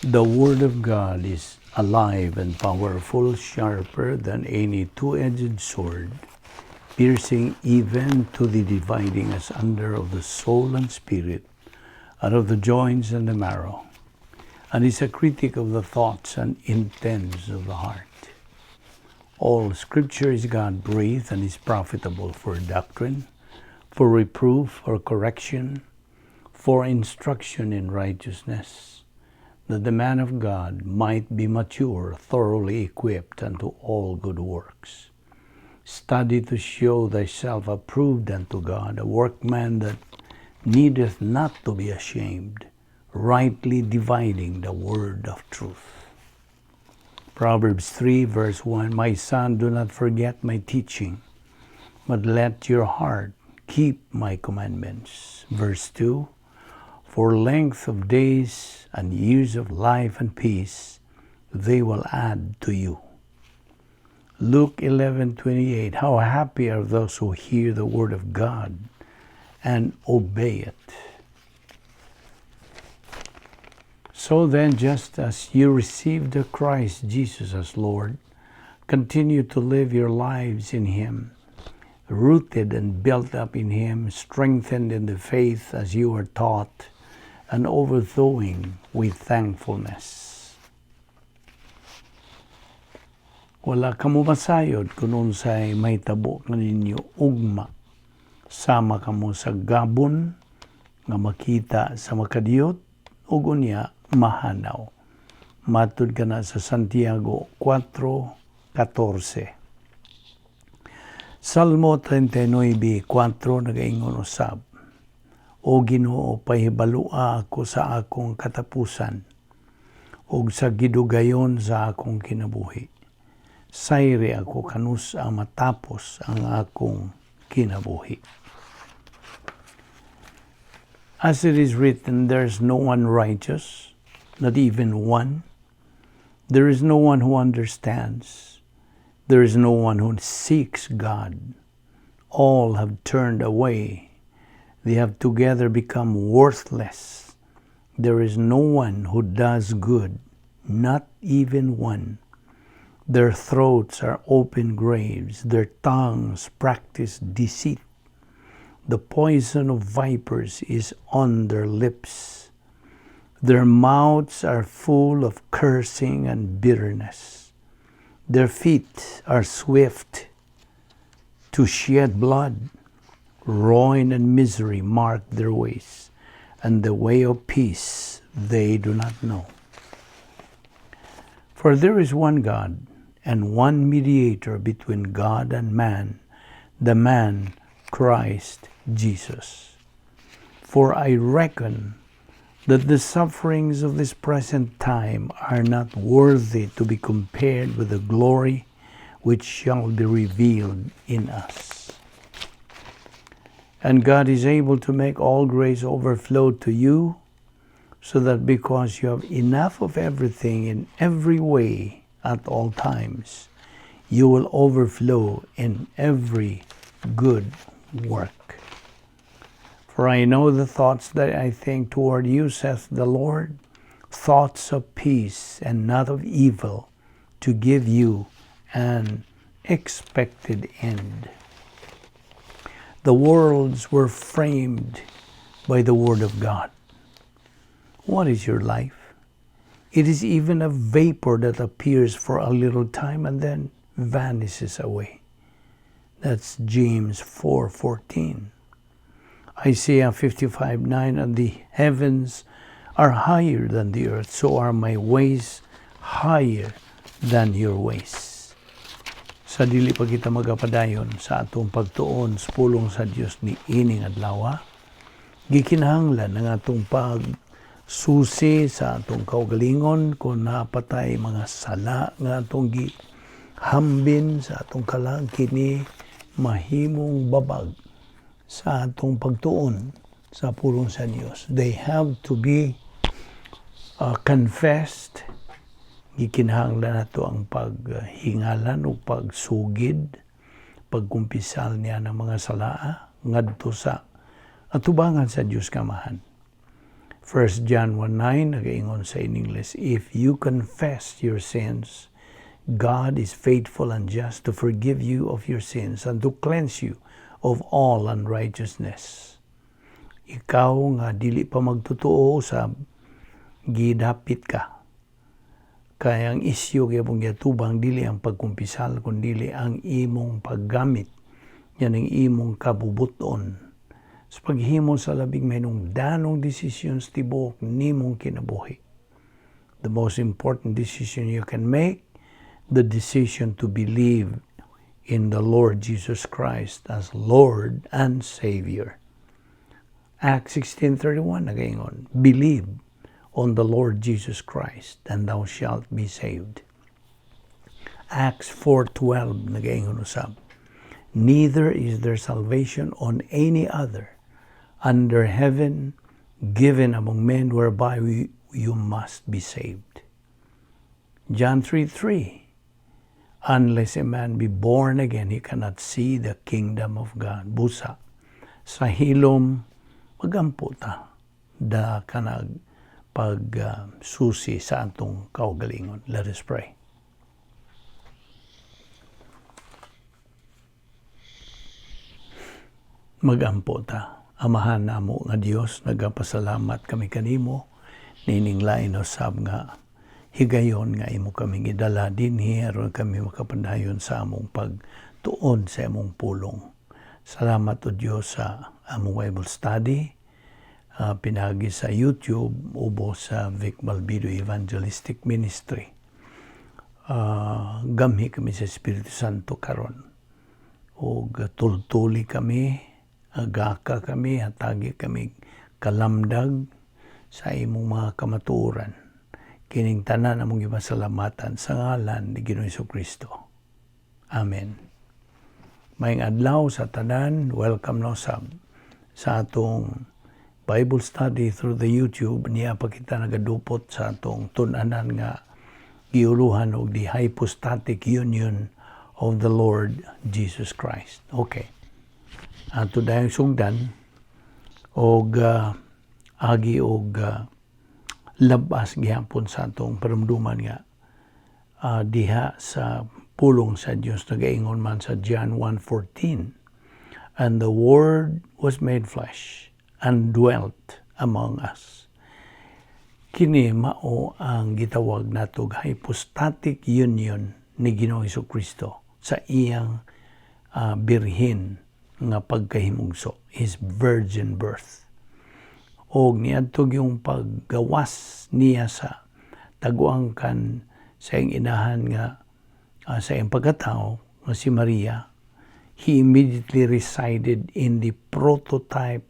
The Word of God is alive and powerful, sharper than any two-edged sword, piercing even to the dividing asunder of the soul and spirit, and of the joints and the marrow, and is a critic of the thoughts and intents of the heart. All Scripture is God breathed and is profitable for doctrine, for reproof, for correction, for instruction in righteousness, that the man of God might be mature, thoroughly equipped unto all good works. Study to show thyself approved unto God, a workman that needeth not to be ashamed, rightly dividing the word of truth. Proverbs 3, verse 1: "My son, do not forget my teaching, but let your heart keep my commandments." Verse 2: "For length of days and years of life and peace, they will add to you." Luke 11:28: "How happy are those who hear the word of God and obey it." So then, just as you received the Christ Jesus as Lord, continue to live your lives in Him, rooted and built up in Him, strengthened in the faith as you are taught, and overflowing with thankfulness. Wala kamo masayod kung unsay mahitabo kaninyo ugma, sama kamo sa gabon nga makita sa makadiyot ug unya mahanaw. Matud kana sa Santiago 4:14. Salmo 39:4 nagaingon usab, "O Ginoo, pahibalua ako sa akong katapusan ug sa gidugayon sa akong kinabuhi. Sayri ako kanus-a matapos ang akong kinabuhi." As it is written, "There is no one righteous, not even one. There is no one who understands. There is no one who seeks God. All have turned away. They have together become worthless. There is no one who does good, not even one. Their throats are open graves, their tongues practice deceit. The poison of vipers is on their lips. Their mouths are full of cursing and bitterness. Their feet are swift to shed blood. Ruin and misery mark their ways, and the way of peace they do not know. For there is one God and one mediator between God and man, the man Christ Jesus. For I reckon that the sufferings of this present time are not worthy to be compared with the glory which shall be revealed in us. And God is able to make all grace overflow to you, so that because you have enough of everything in every way at all times, you will overflow in every good work. For I know the thoughts that I think toward you, saith the Lord, thoughts of peace and not of evil, to give you an expected end. The worlds were framed by the word of God. What is your life? It is even a vapor that appears for a little time and then vanishes away. That's James 4:14. Isaiah 55:9: "And the heavens are higher than the earth, so are my ways higher than your ways." Sa dili pa kita magapadayon sa atong pagtuon sa pulong sa Dios ni ining adlaw, gikinahanglan ang atong pag susi sa atong kaugalingon kung naa pa tay mga sala nga atong gihambin sa atong kalag, kini mahimong babag sa atong pagtuon sa pulong sa Dios. They have to be confessed. Gikinahanglan nato ang paghingalan o pagsugid, pagkumpisal niya ng mga salaa ngadto sa atubangan sa Dios Kamahan. 1 John 1:9 nagaingon sa in English, "If you confess your sins, God is faithful and just to forgive you of your sins and to cleanse you of all unrighteousness." Ikaw nga dili pa magtotoo usab, gidapit ka. Kaya ang isyu gyapon giatubang dili ang pagkumpisal kundi ang imong paggamit yan ang imong kabubuton sa paghimo sa labing mahinungdanong desisyon sa tibuok nimong kinabuhi. The most important decision you can make, the decision to believe in the Lord Jesus Christ as Lord and Savior. Acts 16:31 nagaingon, "Believe on the Lord Jesus Christ and thou shalt be saved." Acts 4:12 nagaingon usab, "Neither is there salvation on any other under heaven given among men whereby you must be saved." John 3:3, "Unless a man be born again, he cannot see the kingdom of God." Busa, sa hilom, magampo ta, da kanag pag susi sa atong kaugalingon. Let us pray. Magampo ta. Amahan namo nga Dios, nagapasalamat kami kanimo nining lain usab nga higayon nga imo kami gidala dinhi aron kami makapadayon sa among pagtuon sa imong pulong. Salamat, O Dios, sa among Bible study pinaagi sa YouTube ubos sa Vic Balbido Evangelistic Ministry. Gamhi kami sa Espiritu Santo karon ug tultuli kami, agaka kami, hatagi kami kalamdag sa imong mga kamatuoran. Kining tanan among gipasalamatan sa ngalan ni Ginoong Kristo. Amen. Maayong adlaw sa tanan, welcome no sab sa atong Bible study through the YouTube. Niya pa kita nagadupot sa atong tun-anan nga giuluhan og the hypostatic union of the Lord Jesus Christ. Okay. Ato dayong sugdan og agi og labas gihapon sa atong paramduman nga diha sa pulong sa Dios nagaingon man sa John 1:14, "And the Word was made flesh and dwelt among us." Kini mao ang gitawag natog hypostatic union ni Ginoong Kristo sa iyang birhen nga pagkahimugso, his virgin birth. Og niadto yung paggawas niya sa taguangkan sa iyang inahan nga sa iyang pagkatao nga si Maria, he immediately resided in the prototype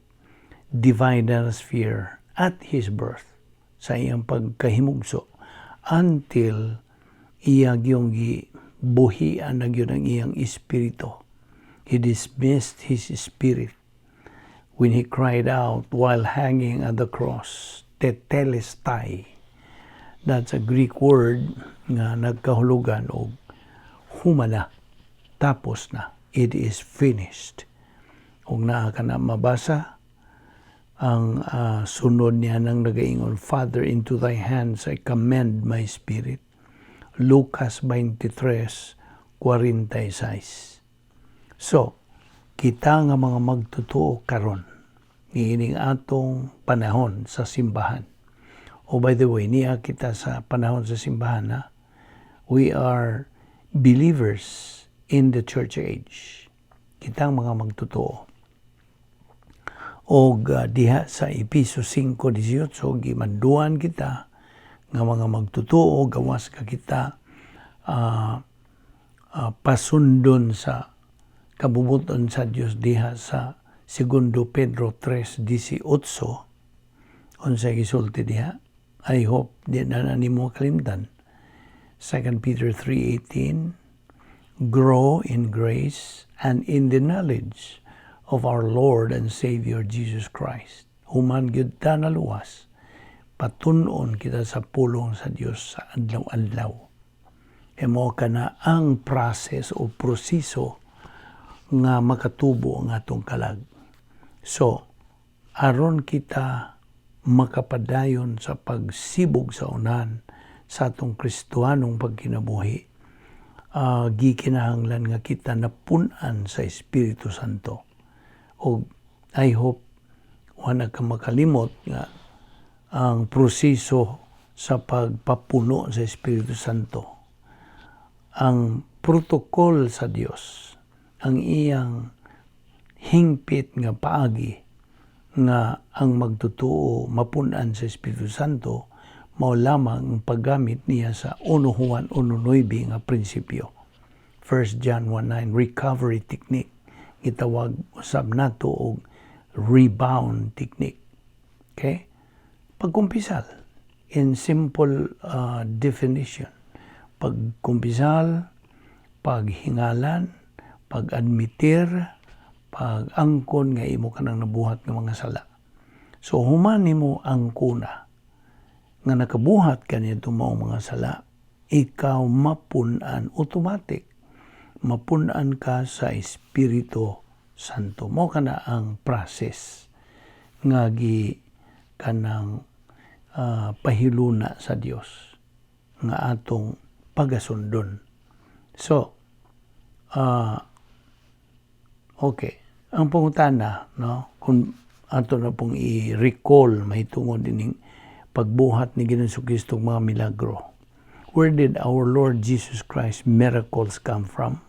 divine sphere at his birth, sa iyang pagkahimugso, until iya gyung gibuhian na gyud ang iyang espiritu. He dismissed his spirit when he cried out while hanging at the cross, "Tetelestai." That's a Greek word nga nagkahulugan og humana, tapos na, it is finished. Ug naa ka na mabasa ang sunod niya nang nagaingon, "Father, into thy hands I commend my spirit." Lucas 23:46. So, kita nga mga magtotoo karon niining atong panahon sa simbahan. Oh, by the way, niya kita sa panahon sa simbahan, ha? We are believers in the church age. Kitang mga magtotoo. Og diha sa Epeso 5:18 gimanduan kita nga mga magtotoo gawas ka kita pasundon sa kabubuton sa Dios diha sa Segundo Pedro 3:18. Unsay gisulti diha? I hope di na na nimo kalimtan. 2 Peter 3:18, "Grow in grace and in the knowledge of our Lord and Savior Jesus Christ." Human gyud ta naluwas, patun-on kita sa pulong sa Dios sa adlaw-adlaw. Emo kana ang process o proseso nga makatubo ang atong kalag. So, aron kita Makapadayon sa pagsibog sa unan sa atong Kristohanong pagkinabuhi, gikinahanglan nga kita napun-an sa Espiritu Santo. O I hope wala ka makalimot nga ang proseso sa pagpapuno sa Espiritu Santo, ang protocol sa Dios, ang iyang hingpit nga paagi nga ang magtutuo mapunan sa Espiritu Santo, mao lamang ang paggamit niya sa 1 Juan 1.9 nga prinsipyo. 1 John 1.9 recovery technique. Gitawag usab nato og rebound technique. Okay? Pagkumpisal, in simple definition, pagkumpisal, paghingalan, pag-admitir, pag-angkon nga imo kanang nabuhat nga mga sala. So human nimo angkona nga nakabuhat ka nito mao mga sala, ikaw mapun-an automatic. Mapun-an ka sa Espiritu Santo. Mao kana ang process nga gi kanang pahiluna sa Dios nga atong pagasundon. So, okay. Ang pangutana, no, kung ato na pong i-recall mahitungod ining pagbuhat ni Ginoong Kristo mga milagro. Where did our Lord Jesus Christ miracles come from?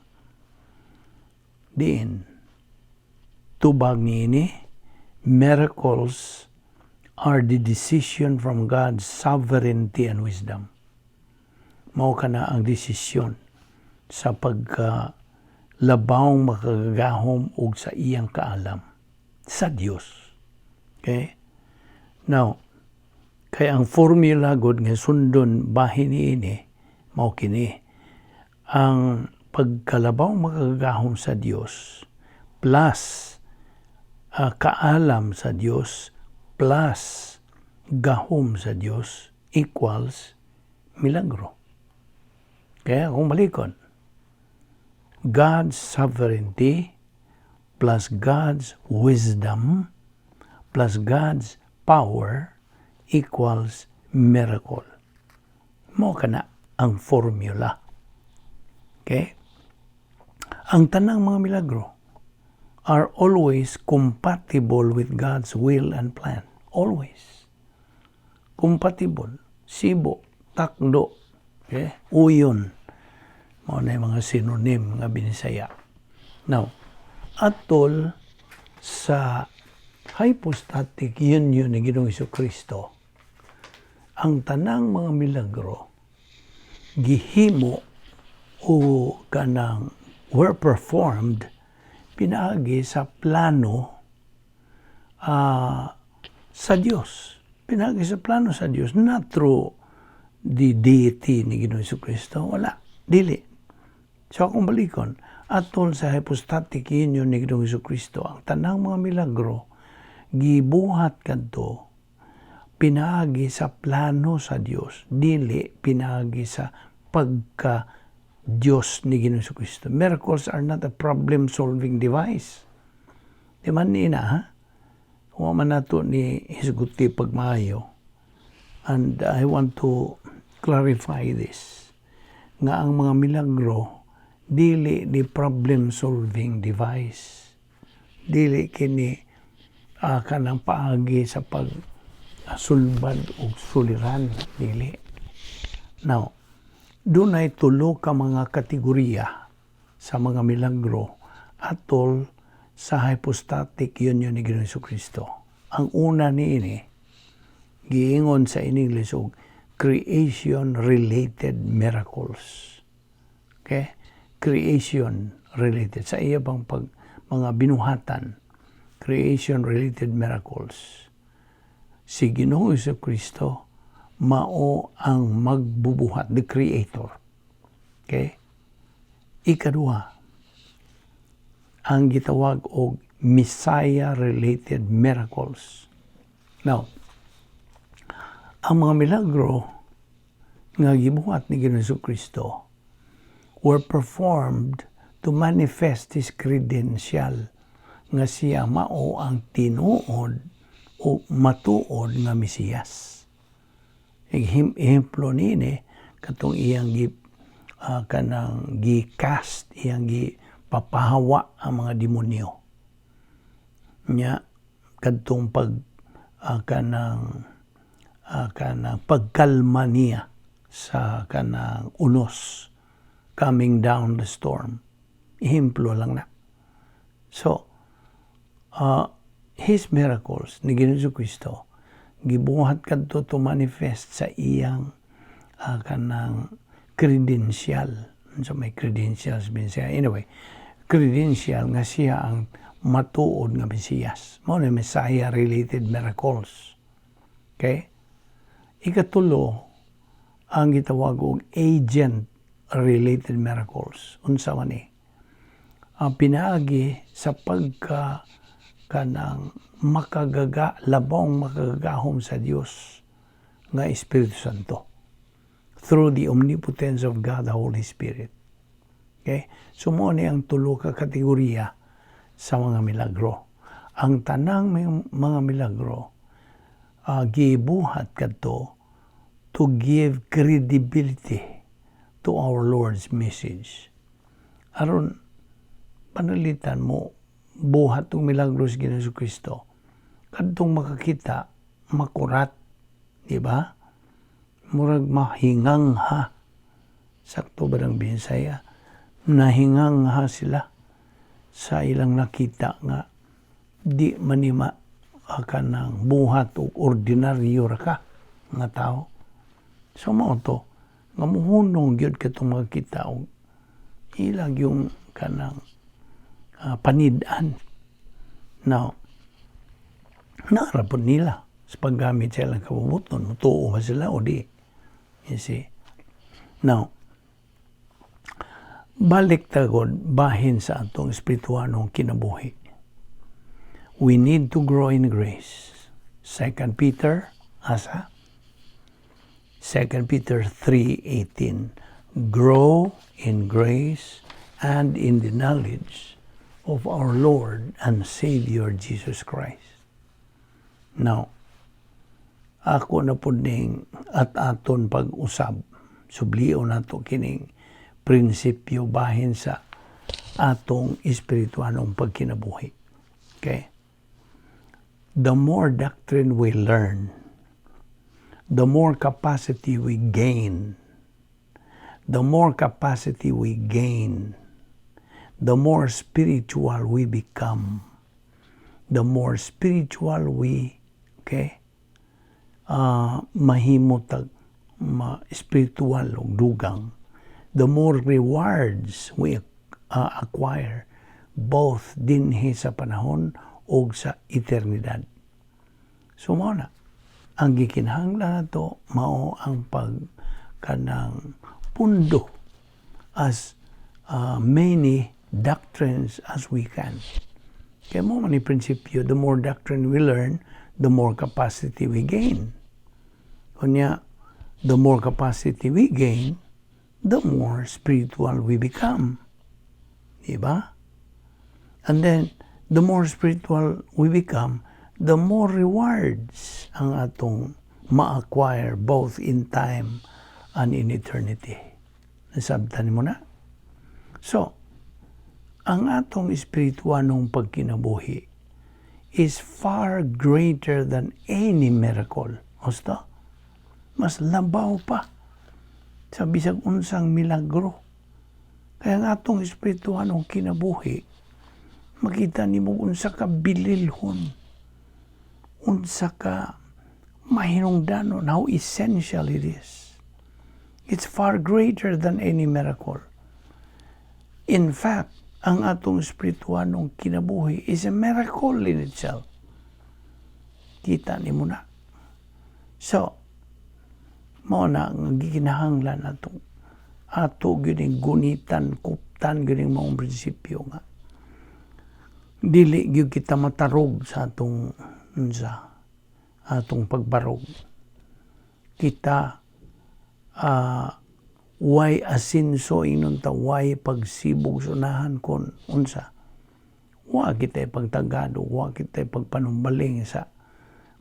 Diin. Tubag niini, miracles are the decision from God's sovereignty and wisdom. Mao kana ang desisyon sa pagka labawng makagagahom og sa iyang kaalam sa Dios. Okay? Now, kay ang formula gud nga sundon bahin niini mao kini: ang pagkalabaw makagagahom sa Dios plus kaalam sa Dios plus gahom sa Dios equals milagro. Kaya kung balikon, God's sovereignty plus God's wisdom plus God's power equals miracle. Mao kana ang formula. Okay? Ang tanang mga milagro are always compatible with God's will and plan. Always. Compatible. Sibo, takdo, okay? Uyon. Mao na yung mga synonym nga Binisaya. Now, atol sa hypostatic union ni Ginoong Kristo, ang tanang mga milagro gihimo o kanang were performed pinaagi sa plano sa Dios. Pinaagi sa plano sa Dios, not through the deity ni Ginoong Kristo. Wala. Dili. So akong balikon, atol sa hypostatic union ni Ginoong Kristo, ang tanang mga milagro gibuhat kadto pinaagi sa plano sa Dios, dili pinaagi sa pagka Dios ni Ginoong Kristo. Miracles are not a problem-solving device. Di man ni na, ha? Wa man nato ni hisguti pagmaayo. And I want to clarify this. Nga ang mga milagro, dili ni problem-solving device. Dili kini kanang paagi sa pag sulbad og suliran, dili. Now, dunay tulo ka mga kategorya sa mga milagro atol sa hypostatic union ni Ginoong Kristo. Ang una niini, giingon sa in English og creation-related miracles. Okay? Creation-related. Sa iya bang pag mga binuhatan, creation-related miracles. Si Ginoong Kristo mao ang magbubuhat, the creator. Okay? Ikaduha, ang gitawag og Messiah-related miracles. Now, ang mga milagro nga gibuhat ni Ginoong Kristo were performed to manifest His credential nga siya mao ang tinuod O matuod nga Mesiyas. Ehemplo niini, katong iyang gi kanang gi-cast, iyang gi papahawa ang mga demonyo. Nya kadtong pag kanang pagkalma niya sa kanang unos, coming down the storm. Ehemplo lang na. So, his miracles ni Ginoong Kristo gibuhat kadto to manifest sa iyang kanang credential. Unsa may credentials bin siya? Anyway, credential nga siya ang matuod nga Mesiyas. Mao na Messiah related miracles. Okay? Ikatulo, ang gitawag og agent related miracles. Unsa man ni? Ang pinaagi sa pagka kanang makagaga, labong makagagahom sa Dios nga Espiritu Santo, through the omnipotence of God the Holy Spirit. Okay? So mao ni ang tulo ka kategorya sa mga milagro. Ang tanang mga milagro gibuhat kadto to give credibility to our Lord's message. Aron panalitan mo buhat og milagro sa Ginoong Kristo, kadtong makakita makurat, di ba? Murag mahingangha. Sakto ba ng Binsaya? Nahingangha sila sa ilang nakita nga di manima kanang buhat og ordinaryo ra ka nga tao. So mao to nga muhunong gyud katong makakita og ilang yung kanang panid-an. Now, naa ra pod nila sa paggamit sa ilang kabubut-on, mutuo ba sila o di? You see? Now, balik tagod bahin sa atong espirituanong kinabuhi. We need to grow in grace. Second Peter, asa? 2 Peter 3:18. Grow in grace and in the knowledge of our Lord and Savior Jesus Christ. Now, ako na pud ning at aton pag-usab, sublion nato kining prinsipyo bahin sa atong espirituanong pagkinabuhi. Okay? The more doctrine we learn, the more capacity we gain. The more capacity we gain, the more spiritual we become. The more spiritual we, okay, mahimo tag ma spiritual og dugang, the more rewards we acquire both dinhi sa panahon og sa eternidad. So mao na ang gikinahanglan nato, mao ang pag kanang pundo as many doctrines as we can. Kaya mao man ni prinsipyo, the more doctrine we learn, the more capacity we gain. Unya, the more capacity we gain, the more spiritual we become. Diba? And then, the more spiritual we become, the more rewards ang atong ma-acquire both in time and in eternity. Nasabtan mo na? So, ang atong espirituanong pagkinabuhi is far greater than any miracle. Husto? Mas labaw pa sa bisag unsang milagro. Kaya ang atong espirituanong kinabuhi, makita nimo unsa ka bililhon, unsa ka mahinungdanon, how essential it is. It's far greater than any miracle. In fact, ang atong espirituanong kinabuhi is a miracle in itself. Kita nimo na. So, mao na ang gikinahanglan atong ato gyud gunitan, kuptan gyud maong prinsipyo nga dili gyud kita matarog sa atong unsa atong pagbarog. Kita way asinso, ingnon ta, way pagsibog sa unahan kon unsa wa kita pagtagado, wa kita pagpanumbaling sa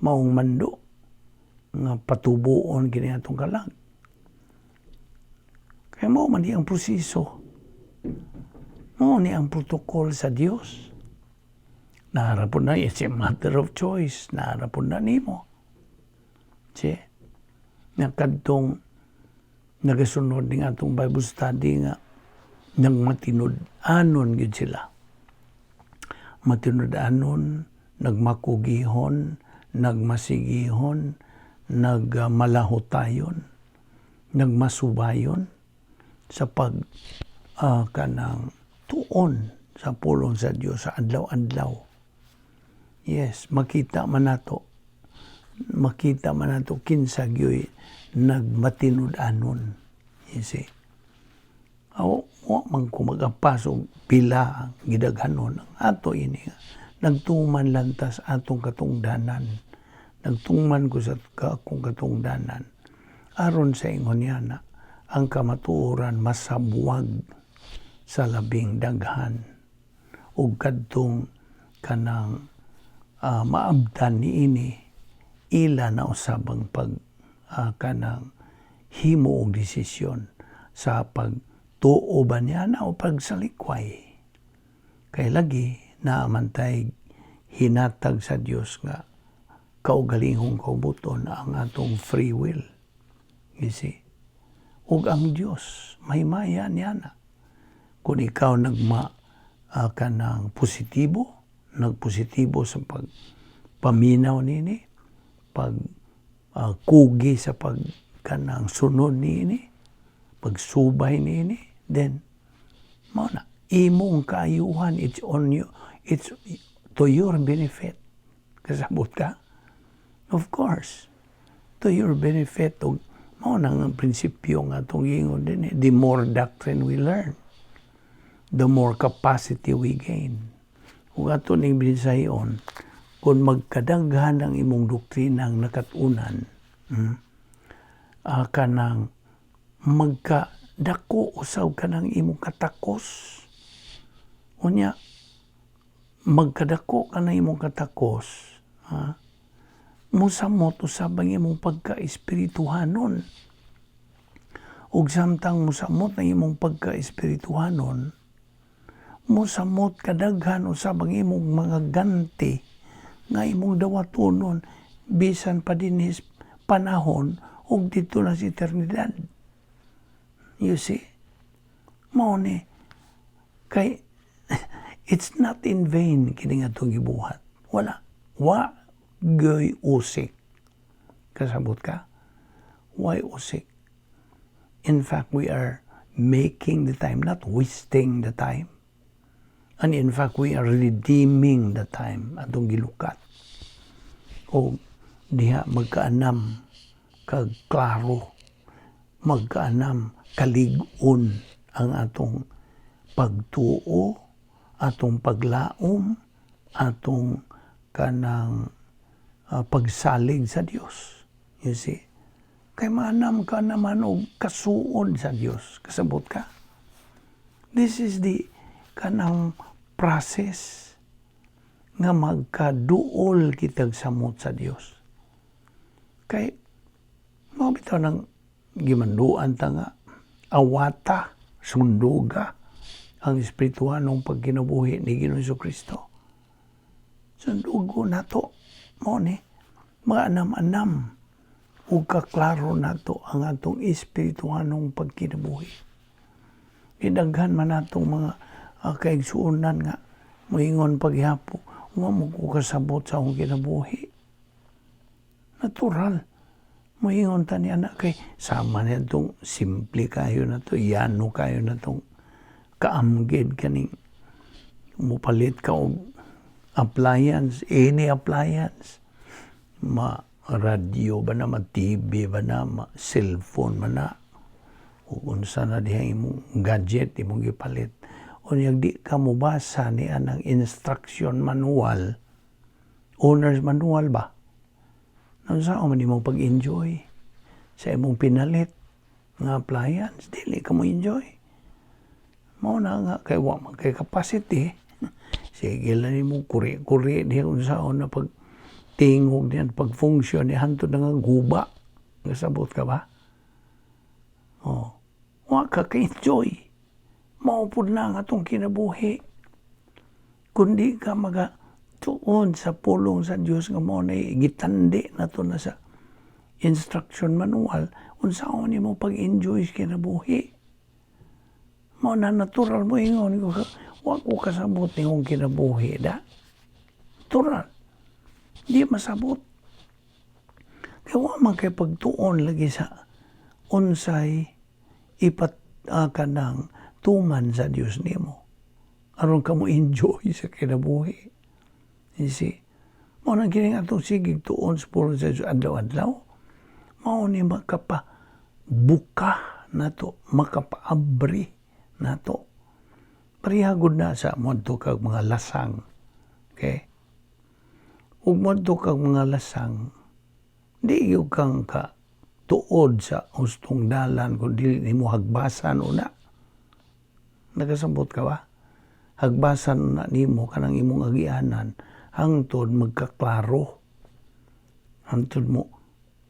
Maong mando nga patubuon kini atong kalag. Kaya mao man ni ang proseso. Mao ni ang protocol sa Dios. Naa ra pud na, it's a matter of choice. Naa ra pud na nimo. Si, nga kadtong nagasunod ning atong Bible study nga nagmatinud-anon gyud sila. Matinud-anon, nagmakugihon, nagmasigihon, nagmalahutayon, nagmasubayon sa pag kanang tuon sa pulong sa Dios sa adlaw-adlaw. Yes, makita man nato. Makita man nato kinsa gyoy nagmatinud-anon. You see? Aw, wa man ko magapas og pila ang gidaghanon ang ato ini nga nagtuman lang ta sa atong katungdanan. Nagtuman ko sa akong katungdanan. Aron sa ingon niya na ang kamatuoran masabwag sa labing daghan ug kadtong kanang maabtan niini, ila na usab ang pag kanang himo og desisyon sa pagtuo ba niya na o pagsalikway. Kay lagi naa man tay hinatag sa Dios nga kaugalingong kaubuton, ang atong free will. You see? Ug ang Dios mahimaya niya na. Kung ikaw nagma kanang positibo, nagpositibo sa pagpaminaw nini, pag kugi sa pag kanang sunod niini, pagsubay niini, then mao na imong kaayuhan, it's on you, it's to your benefit. Kasabot ka? Of course, to your benefit. Ug mao na ang prinsipyo nga atong giingon din eh. The more doctrine we learn, the more capacity we gain. Ug ato ning binsayon, kung magkadaghan ang imong doktrinang nakatunan, kanang magkadako usab kanang imong katakos. Unya, magkadako ka na imong katakos, ha? Musamot usab ang imong pagka-espirituhanon. Ug samtang musamot ang imong pagka-espirituhanon, musamot kadaghan usab ang imong mga ganti nga imong dawatonon bisan pa dinhis panahon ug didto na sa eternidad. You see? Mao ni kay it's not in vain kini nga atong gibuhat. Wala. Wa gyoy usik. Kasabot ka? Why usik? In fact, we are making the time, not wasting the time. And in fact, we are redeeming the time atong gilukat. O diha magkaanam kag klaro, magkaanam kalig-on ang atong pagtuo, atong paglaom, atong kanang pagsalig sa Dios. You see? Kay maanam ka naman og kasuod sa Dios. Kasabot ka? This is the kanang process nga magkaduol kitag samot sa Dios. Kay mao bitaw nang gimanduan ta nga awata, sunduga ang espirituhanong pagkinabuhi ni Ginoong Kristo. Sundugo nato mo ni mga anam-anam ug kaklaro nato ang atong espirituhanong pagkinabuhi. Gidaghan man natong mga kaigsuonan nga moingon paghihapon, "Wa mo ko kasabot sa akong kinabuhi." Natural. Moingon ta niya na kay sama niya itong simple kayo na to, yano kayo na tong kaamgid kaning mupalit ka og appliance, any appliance. Ma radyo ba na, ma TV ba na, ma cellphone ba na, o unsa na diha imong gadget imong gipalit. Unya di ka mobasa ni anang instruction manual, owner's manual ba? Unsa man imong pag-enjoy sa imong pinalit nga appliance, dili ka mo enjoy. Mao na nga kay wa man kay capacity. Sige lang nimo kuri-kuri diha unsaon na pag Tingog niyan, pag-function ni hantod na nga guba. Nasabot ka ba? Oh. Wa ka ka-enjoy. Mao pud na ang atong kinabuhi. Kundi ka maga tuon sa pulong sa Dios nga mao na gitandi nato na sa instruction manual unsaon nimo pag-enjoy sa kinabuhi. Mao na natural mo ingon ko, wa ko kasabot ningong kinabuhi da. Natural. Di masabot. Kaya wa man kay pagtuon lagi sa unsay ipat kanang tuman sa Dios nimo aron ka mo enjoy sa kinabuhi. You see? Mao nang kining atong sigig tuon sa pulong sa Dios adlaw-adlaw. Mao ni makapa buka nato, makapaabri nato. Pareha gud na sa moadto kag mga lasang. Okay? Ug moadto kag mga lasang, di gyud kang ka tuod sa hustong dalan kung dili nimo hagbasan una. Nakasabot ka ba? Hagbasan una nimo kanang imong agianan hangtod magkaklaro. Hangtod mo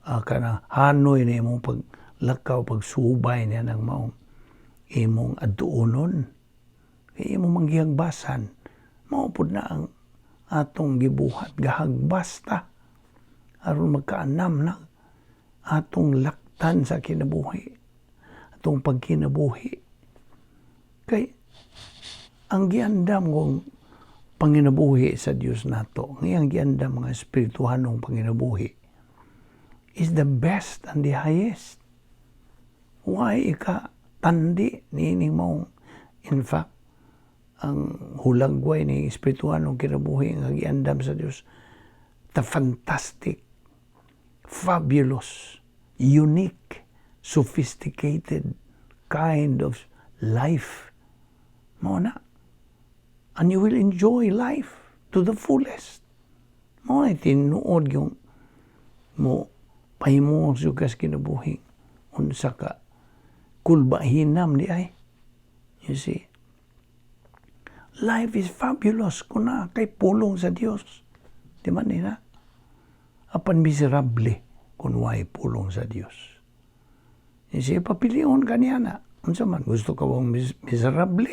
kanang hanoy na imong paglakaw, pagsubay niya ng maong imong adtuonon. Kay imong manggihagbasan, mao pud na ang atong gibuhat, gahagbas ta aron magkaanam na atong laktan sa kinabuhi, atong pagkinabuhi. Kay ang giandam kong panginabuhi sa Dios nato, ang iyang giandam mga espirituhanong panginabuhi is the best and the highest. Why ika tandi niining maong, in fact, ang hulagway ni espirituhanong kinabuhi nga giandam sa Dios, the fantastic, fabulous, unique, sophisticated kind of life. Mao na. And you will enjoy life to the fullest. Mao na tinuod yung mo pahimo sa kas kinabuhi unsa ka kulbahinam di ay. You see? Life is fabulous kung naa kay pulong sa Dios. Di man nila? Apan miserable kung way pulong sa Dios. You see, papilion ka niya na. Unsa man, gusto ka bang miserable?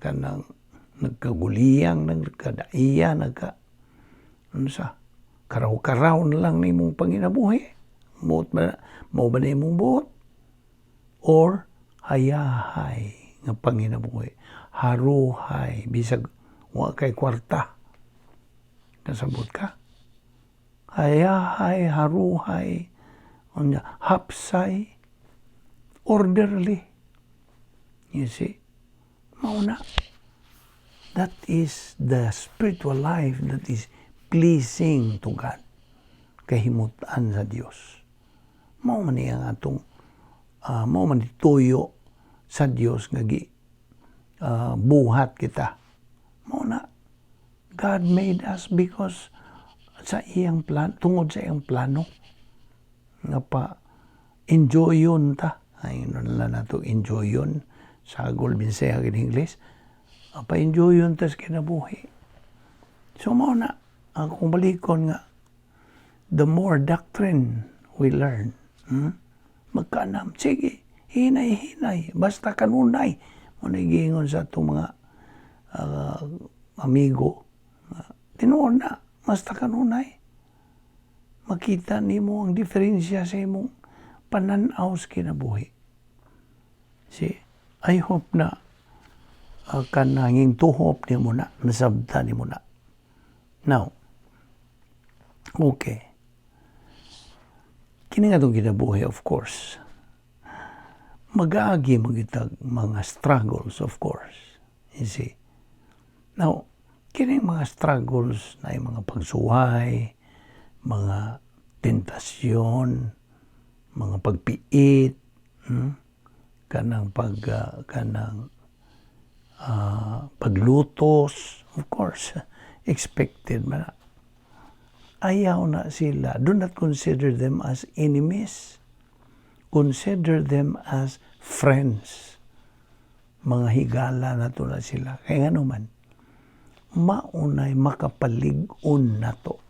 Kanang nagkaguliyang, nagkadaiya, nagka, unsa, karaw-karaw na lang nimong panginabuhi. Buot ba, mao ba na imong buot? Or hayahay nga panginabuhi. Haruhay, bisag wa kay kwarta. Kasabot ka? Hayahay, haruhay, unya, hapsay, orderly. You see? Mao na. That is the spiritual life that is pleasing to God. Kahimutan sa Dios. Mao man ang atong mao man tuyo sa Dios nga gi buhat kita. Mao na. God made us because sa iyang plan, tungod sa iyang plano nga pa enjoyon ta. Ay, na lang nato enjoyon sagol binsaya in English, pa enjoyon ta sa kinabuhi. So mao na akong balikon nga the more doctrine we learn, Magkaanam, sige, hinay-hinay, basta kanunay. Mao na giingon sa atong mga amigo, tinuod na, basta kanunay. Makita nimo ang diferensya sa imong pananaw sa kinabuhi. See, I hope na kananging tuhop nimo na, nasabta nimo na. Now, okay. Kini nga itong kinabuhi, of course, mag-aagi magitag mga struggles, of course. You see. Now, kining mga struggles na yung mga pagsuway, mga tentasyon, mga pagpiit, Kanang paglutos, of course, expected man na. Ayaw na sila. Do not consider them as enemies. Consider them as friends. Mga higala na to na sila. Kaya nga naman, Maunay makapalig-on nato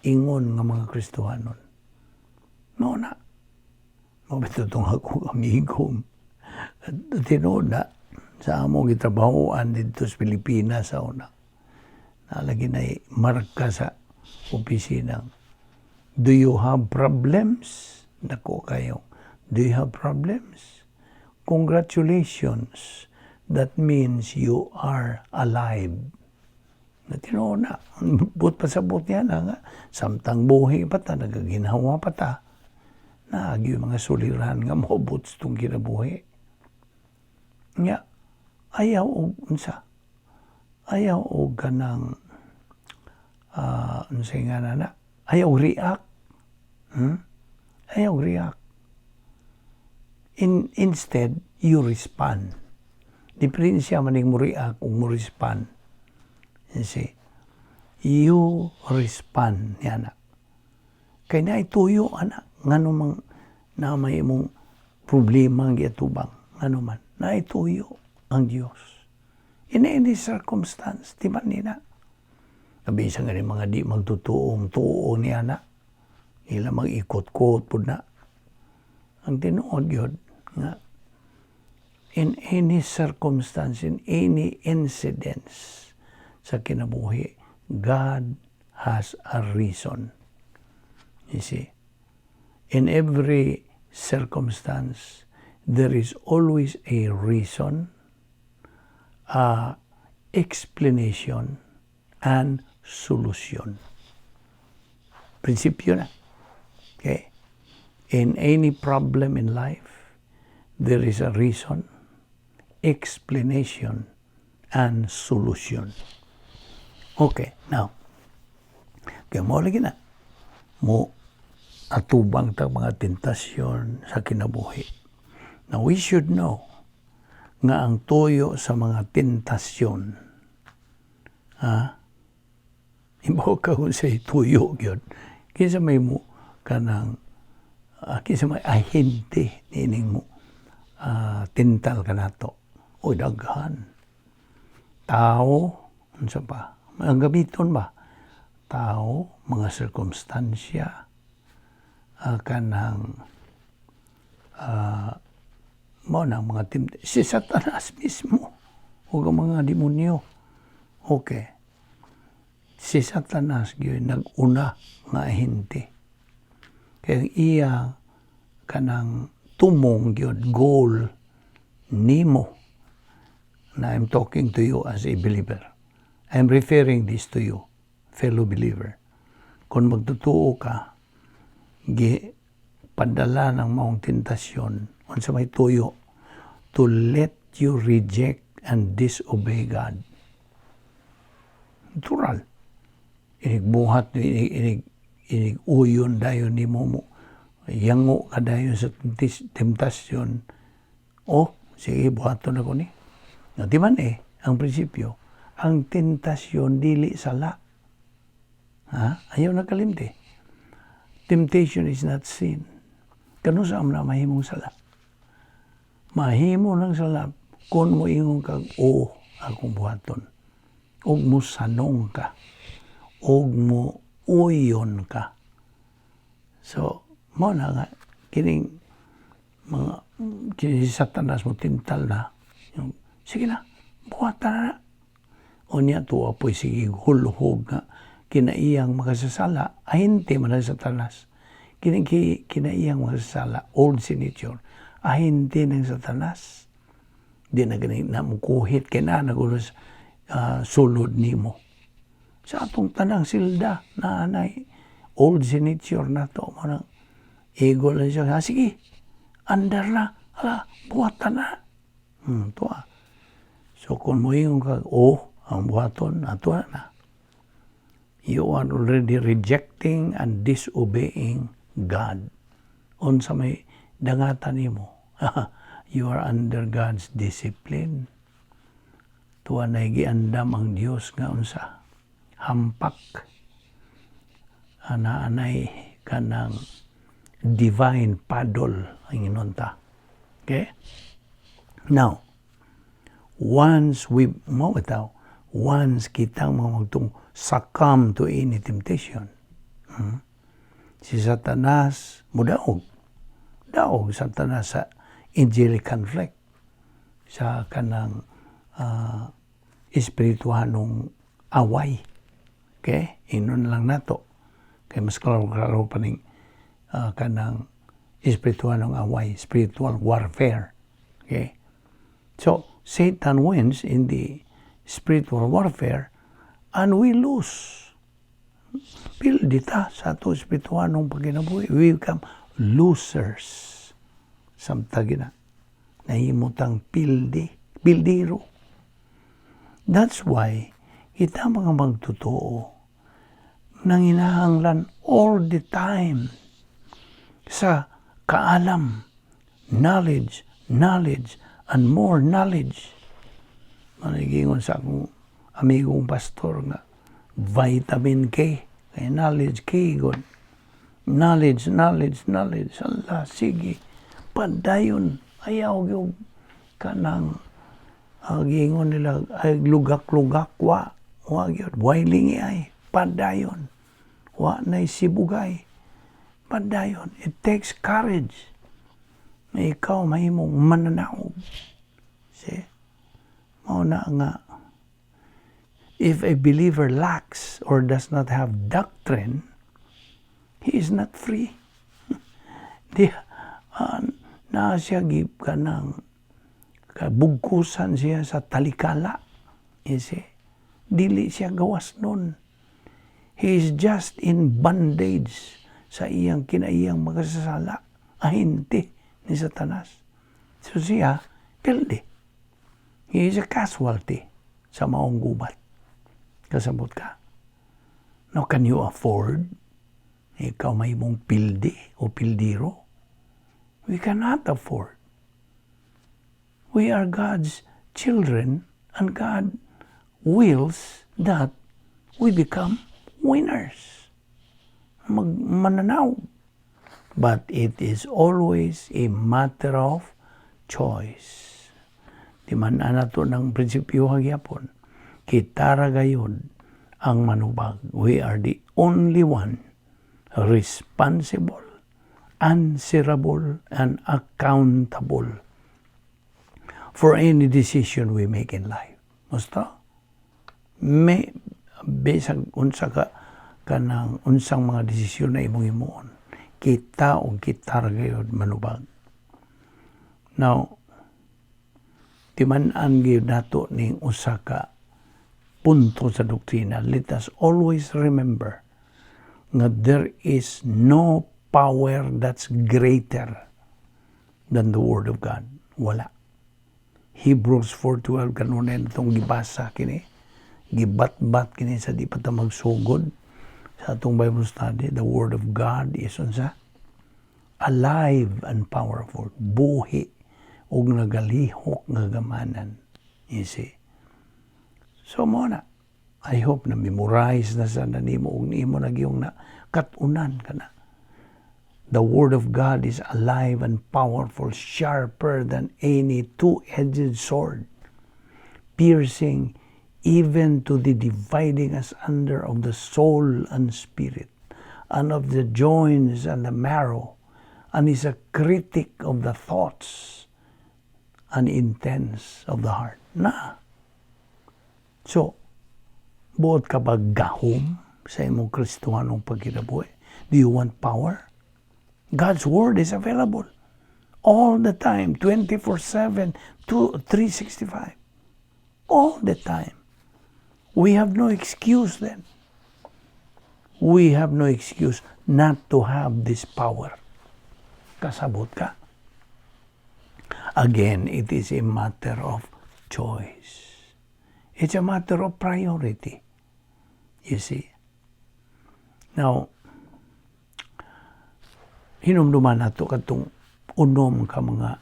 ingon nga mga Kristohanon. Mao na. Mao bitaw tong akong amigo. Tinuod na sa among gitrabahoan didto sa Pilipinas sa una. Nalagi na marka sa opisina. "Do you have problems?" Dako kayo. "Do you have problems? Congratulations. That means you are alive." Na tinuod na. Buot pasabot niya na nga. Samtang buhi pa ta, nagaginhawa pa ta. Naagi mga suliran nga moabot sa itong kinabuhi. Nga, ayaw og unsa. Ayaw og kanang unsay nga na, ayaw react. Ayaw react. Instead, you respond. Diferensya man mo react ug mo respond. You see? You respond niya na. Kay na ituyo ana ngano mang na may imong problema ang giatubang, ngano man naituyo ang Dios in any circumstance, di ba nina? Bisan nga mga di magtutuong tuo niya na ila mag-ikot-kot pud na. Ang tinuod gyud nga in any circumstance, in any incidents sa kinabuhi, God has a reason. You see, in every circumstance, there is always a reason, a explanation, and solution. Prinsipyo na. Okay? In any problem in life, there is a reason, explanation, and solution. Okay, now, kaya mo lagi na, mo atubang tag mga tentasyon sa kinabuhi. Now, we should know nga ang tuyo sa mga tentasyon, ha? Ibaw ka kung sa tuyo gyud. Kinsa may mo kanang kinsa may ahente niining mo tintal kanato? Oy, daghan. Tao, unsa pa? Ang gamiton ba? Tao, mga sirkumstansya, kanang mo na mga tim si Satanas mismo o ang mga demonyo. Okay. Si Satanas gyud nag-una nga ahente. Kaya ang iya kanang tumong gyud, goal nimo na, I'm talking to you as a believer. I'm referring this to you, fellow believer. Kung magtotoo ka, gi padala ng maong tentasyon unsa may tuyo, to let you reject and disobey God. Natural. Inig buhat, inig uyon dayon nimo mo. Yango ka dayon sa temptasyon. Oh, sige, buhaton ako ni. No, di man eh, ang prinsipyo, ang tentasyon dili sala. Ha? Ayaw na kalimti. Temptation is not sin. Kano sa na mahimong sala? Mahimo ng sala kung mo ingon kag, "Oo, akong buhaton." Og mo sanong ka. Og mo uyon ka. So, mo na nga, kining mga kini si Satanas mo tintal na. Yung, sige na, buhatan na. O niya tuwa po'y sige hulhog nga kinaiyang makasasala, ahente man ang Satanas. Kini kinaiyang makasasala, old sin nature, ahente ng Satanas. Di na gani na mukuhit kay na nagulos sulod nimo. Sa atong tanang silda na anay old sin nature na to mo nang ego lang siya. Ah, sige, andar na, ala, buhatan na. Tuwa. So kung moingon ka, "Oh, ang buhaton, ato na." You are already rejecting and disobeying God. Unsa may dangatan nimo? You are under God's discipline. Tuwa na giandam ang Dios nga unsa? Hampak. Ana anay kanang divine paddle ang inunta. Okay? Now, once we mo bitaw, Once kitang mga magtuo succumb to any temptation, Si Satanas mudaog. Daog Satanas sa angelic conflict, sa kanang espirituhanong away. Okay? Ingnon lang nato. Kay mas klaro-klaro pa ning kanang espirituhanong away, spiritual warfare. Okay? So, Satan wins in the spiritual warfare and we lose. Pildi ta sa ato espirituhanong pagkinabuhi. We become losers. Samtang gina. Nahimo tang pildi, pildiro. That's why kita mga magtotoo nanginahanglan all the time sa kaalam, knowledge, knowledge, and more knowledge. Mao nay giingon sa akong amigong pastor nga vitamin K, kay knowledge K god. Knowledge, knowledge, knowledge. Allah, sige. Padayon. Ayaw gyud kanang giingon nila ay lugak-lugak, wa. Wa gyud. Way lingi ay. Padayon. Wa na'y sibugay. Padayon. It takes courage na ikaw mahimong mananaog. See? Mao na nga if a believer lacks or does not have doctrine, he is not free. Di, na siya kanang kabugkusan siya sa talikala. You see? Dili siya gawas nun. He is just in bondage sa iyang kinaiyang makasasala. Ahente ni Satanas. So siya, pildi. He is a casualty sa maong gubat. Kasabot ka? Now, can you afford ikaw mahimong pildi o pildiro? We cannot afford. We are God's children and God wills that we become winners. Magmananaw. But it is always a matter of choice. Di man nato ng prinsipyo gyapon. Kita ra gayud ang manubag. We are the only one responsible, answerable, and accountable for any decision we make in life. Basta, may bisag unsa ka kanang unsang mga desisyon na imong himuon, kita o kita ra gayud manubag. Now, timan-an gyud nato ning usa ka punto sa doktrina. Let us always remember nga there is no power that's greater than the Word of God. Wala. Hebrews 4:12, kanunay natong gibasa kini. Gibatbat kini sa di pa ta magsugod sa atong Bible study. The Word of God is unsa? Alive and powerful. Buhi ug nagalihok nga gamanan. You see? So mao na. I hope na memorize na sa nimo ug nimo na gyung na katunan ka na. The Word of God is alive and powerful, sharper than any two-edged sword, piercing even to the dividing asunder of the soul and spirit, and of the joints and the marrow, and is a critic of the thoughts and intents of the heart. Na. So, buot ka ba gahom sa imong Kristohanong pagkinabuhi? Do you want power? God's Word is available all the time, 24/7, 2, 365. All the time. We have no excuse then. We have no excuse not to have this power. Kasabot ka? Again, it is a matter of choice. It's a matter of priority. You see? Now, hinumduman nato katong unom ka mga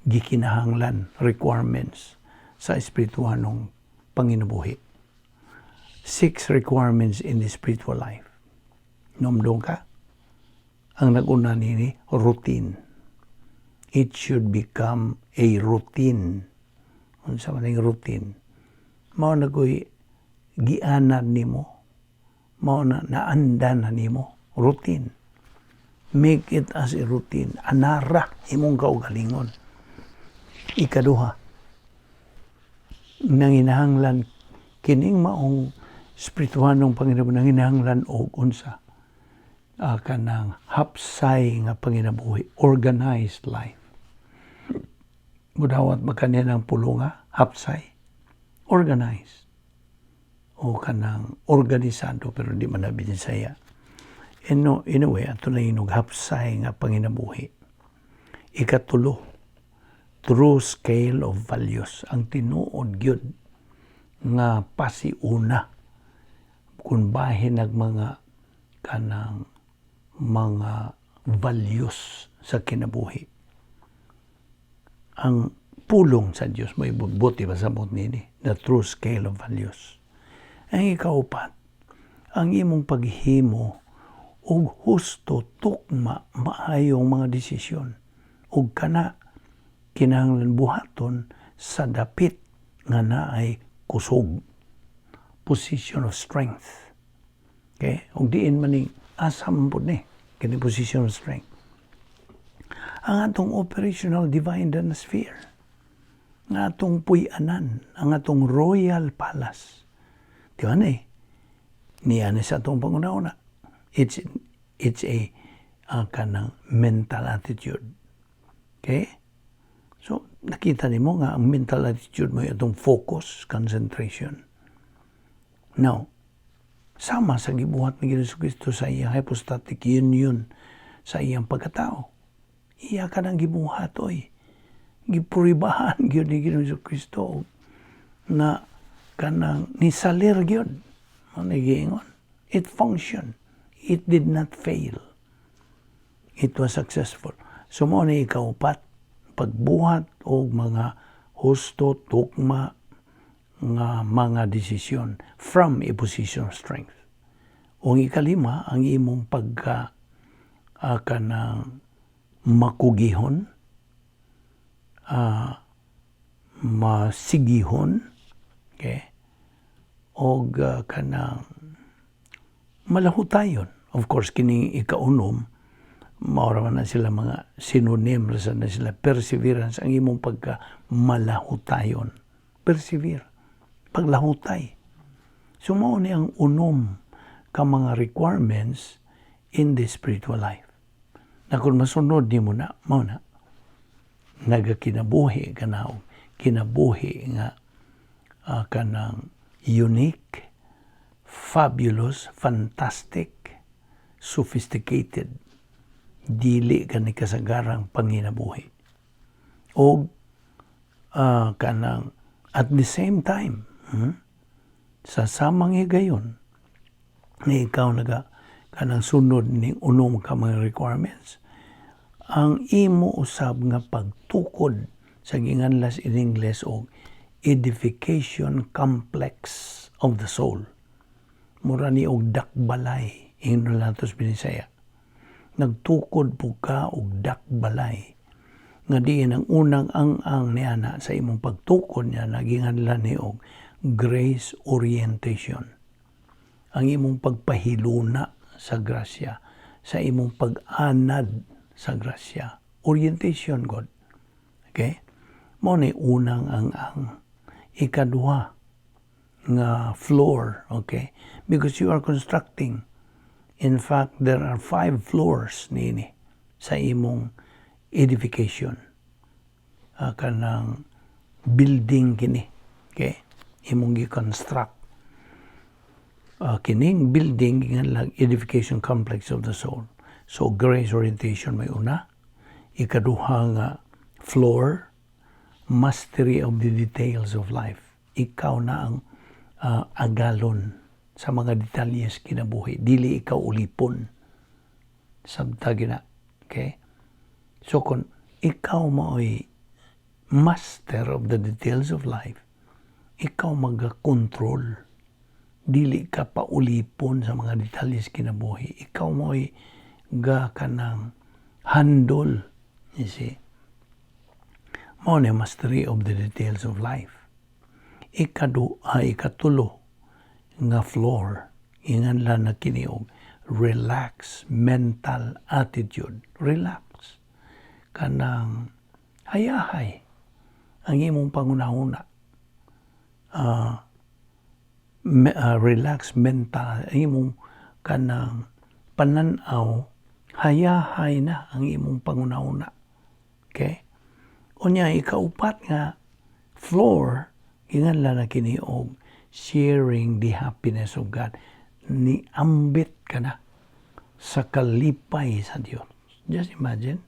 gikinahanglan, requirements sa espirituhanong panginabuhi. Six requirements in the spiritual life. Numdong ka? Ang nag-una nini, routine. It should become a routine. Unsa man ang routine? Mao na ko'y gianad nimo. Mao na naandan na nimo. Routine. Make it as a routine. Anara imong kaugalingon. Ikaduha, nanginahanglan kining maong espirituhanong panginabuhi, nanginahanglan og unsa? Kanang hapsay nga panginabuhi, organized life. Mudawat ba kaniya ng pulunga? Hapsay. Organized. O kanang organisado, pero di man na Binisaya. In, no, in a way, ato na inog hapsay nga panginabuhi. Ikatulo, true scale of values. Ang tinuod gyud nga pasiuna kung bahin nag mga kanang mga values sa kinabuhi. Ang pulong sa Dios may buti ba sa nini, the true scale of values. Ang ikaupat, ang imong paghimo og husto, tukma, maayong mga desisyon ug kana kinahanglan buhaton sa dapit nga naay kusog, position of strength. Okay? Ug diin man ni, asa man pud ni kini position of strength? Ang atong operational divine sphere nga atong puy-anan, ang atong royal palace. Di ba na eh? Niya ni sa atong panguna-una. It's a kanang mental attitude. Okay? So, nakita nimo nga ang mental attitude mo atong focus, concentration. Now, sama sa gibuhat ni Jesu Kristo sa iyang hypostatic union sa iyang pagkatao. Iya ka nang gibuhat, oy. Gipuribahan gyud ni Jesu Kristo na kanang nisalir gyud. Ano giingon? It functioned. It did not fail. It was successful. So mao ni ikaupat, pagbuhat og mga husto, tukma nga mga desisyon from a position of strength. O ang ikalima, ang imong pagka kanang makugihon, masigihon, okay, og kanang malahutayon. Of course, kining ikaunom, maura man na sila mga synonym ra na sila, perseverance, ang imong pagka malahutayon. Persevere. Paglahutay. So mao ni ang unom ka mga requirements in the spiritual life. Na kung masunod nimo na, mao na nagakinabuhi ka na og kinabuhi nga kanang unique, fabulous, fantastic, sophisticated, dili ka ni kasagarang panginabuhi. O kanang at the same time, sa samang higayon, nga ikaw naga kanang sunod ning unom ka mga requirements, ang imo usab nga pagtukod sa ginganlas in English og edification complex of the soul. Mura ni og dakbalay ingon nato sa Binisaya. Nagtukod po ka og dakbalay nga diin ang unang ang-ang niana sa imong pagtukod niya naginganlan ni og grace orientation. Ang imong pagpahiluna sa grasya, sa imong pag-anad sa grasya. Orientation God. Okay? Mao ni unang ang ikaduha nga floor, okay? Because you are constructing. In fact, there are five floors niini sa imong edification. Kanang building kini. Okay? Imong gi-construct. Kining building lang edification complex of the soul. So grace orientation may una. Ikaduha nga floor, mastery of the details of life. Ikaw na ang agalon sa mga detalyes kinabuhi. Dili ikaw ulipon. Sabta gina. Okay? So kung ikaw mao'y master of the details of life, ikaw magakontrol. Dili ka paulipon sa mga detalyes kinabuhi. Ikaw mo'y ga kanang handle. You see? Mao ni mastery of the details of life. Ikatulo nga floor, inganlan na kini og relax mental attitude. Relax. Kanang hayahay ang imong pangunahuna. Relax mental ang imong kanang pananaw, hayahay na ang imong pangunahuna. Okay? Unya, ikaupat nga floor, inganlan na kini og sharing the happiness of God. Ni ambit ka na sa kalipay sa Dios. Just imagine,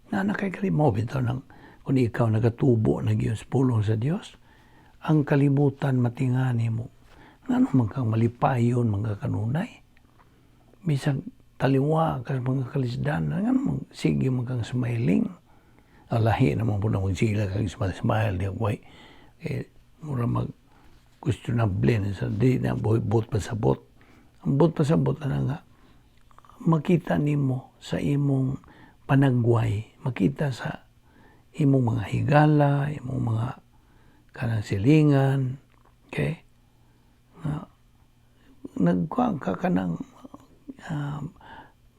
na nakay mo bitaw nang kung ikaw nagatubo na gyud sa pulong sa Dios, ang kalibutan matingani mo. Ngano man kang malipayon mga kanunay? Bisag taliwa ka sa mga kalisdan, ngano man sige man kang smiling? Alahi naman po na kung sila kang smile, smile, di way. Eh, mura mag questionable sa di na buot pasabot. Ang buot pasabot na nga, makita nimo sa imong panagway, makita sa imong mga higala, imong mga kanang silingan, okay? Nga, nagkuha ka kanang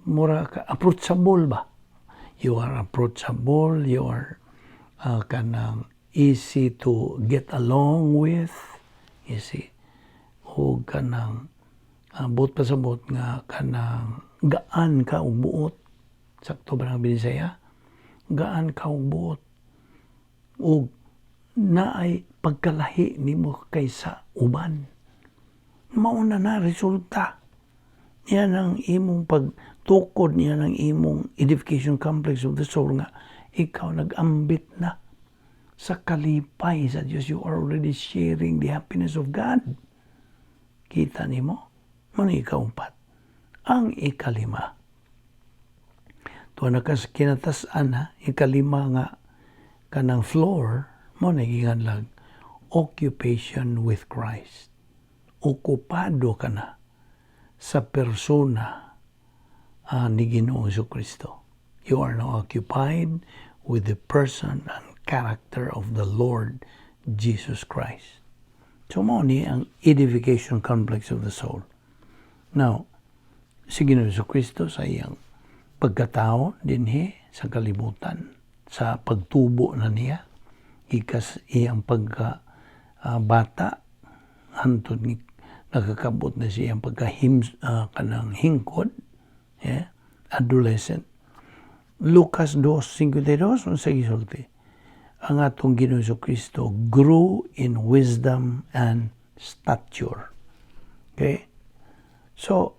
mura ka approachable ba? You are approachable, you are kanang easy to get along with, you see. O kanang buot pasabot nga kanang gaan ka og buot. Sakto ba ang Binisaya? Gaan ka og buot. Og naay pagkalahi nimo kaysa uban. Mauna na resulta. Yan ang imong pagtukod, yan ang imong edification complex of the soul nga ikaw nag-ambit na sa kalipay sa Diyos. You are already sharing the happiness of God. Kita nimo? Mao ikaupat? Ang ikalima. Tuwa na kas kinatasan ha, ikalima nga kanang floor, mao na giinganlag occupation with Christ. Okupado ka na sa persona ni Ginoong Kristo. You are now occupied with the person and character of the Lord Jesus Christ. So mao ni ang edification complex of the soul. Now, si Ginoong Kristo sa iyang pagkatao dinhi sa kalibutan, sa pagtubo na niya, ikas iyang pagka bata, hantod ni nakakabot na siyang pagkahim kanang hingkod, yeah, adolescent. Lucas 2:52, unsa gisulti? Ang atong Ginoong Kristo grew in wisdom and stature. Okay? So,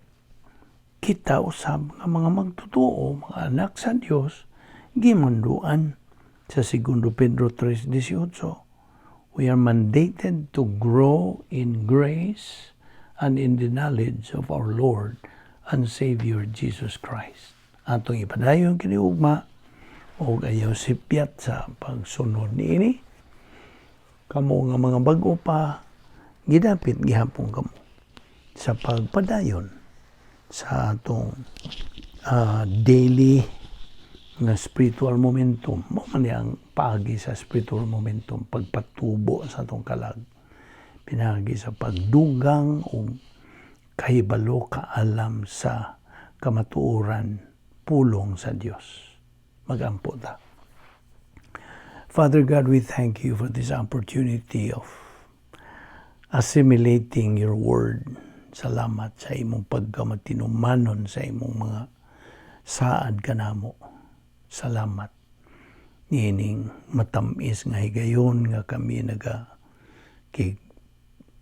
kita usab nga mga magtotoo, mga anak sa Dios, gimanduan sa 2 Pedro 3:18. We are mandated to grow in grace and in the knowledge of our Lord and Savior Jesus Christ. Atong ipadayon kini ugma og ayaw sipyat sa pagsunod niini. Kamo nga mga bag-o pa, gidapit gihapon kamo sa pagpadayon sa atong daily nga spiritual momentum. Mao man ang paagi sa spiritual momentum, pagpatubo sa atong kalag. Pinagi sa pagdugang og kahibalo, kaalam sa kamatuoran, pulong sa Dios. Magampo ta. Father God, we thank you for this opportunity of assimilating your word. Salamat sa imong pagkamatinumanon sa imong mga saad kanamo. Salamat niining matamis nga higayon nga kami naga kig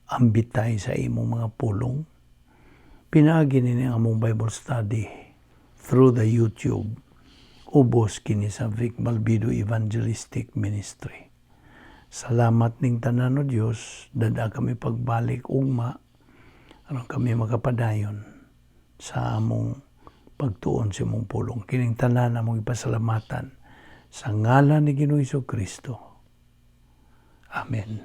ambitay sa imong mga pulong. Pinaagi nini ang among Bible study through the YouTube. Ubos kini sa Vic Balbido Evangelistic Ministry. Salamat ning tanan, O Dios, dada kami pagbalik ugma aron kami makapadayon sa among pagtuon sa imong pulong. Kining tanan among ipasalamatan sa ngalan ni Ginoong Kristo. Amen.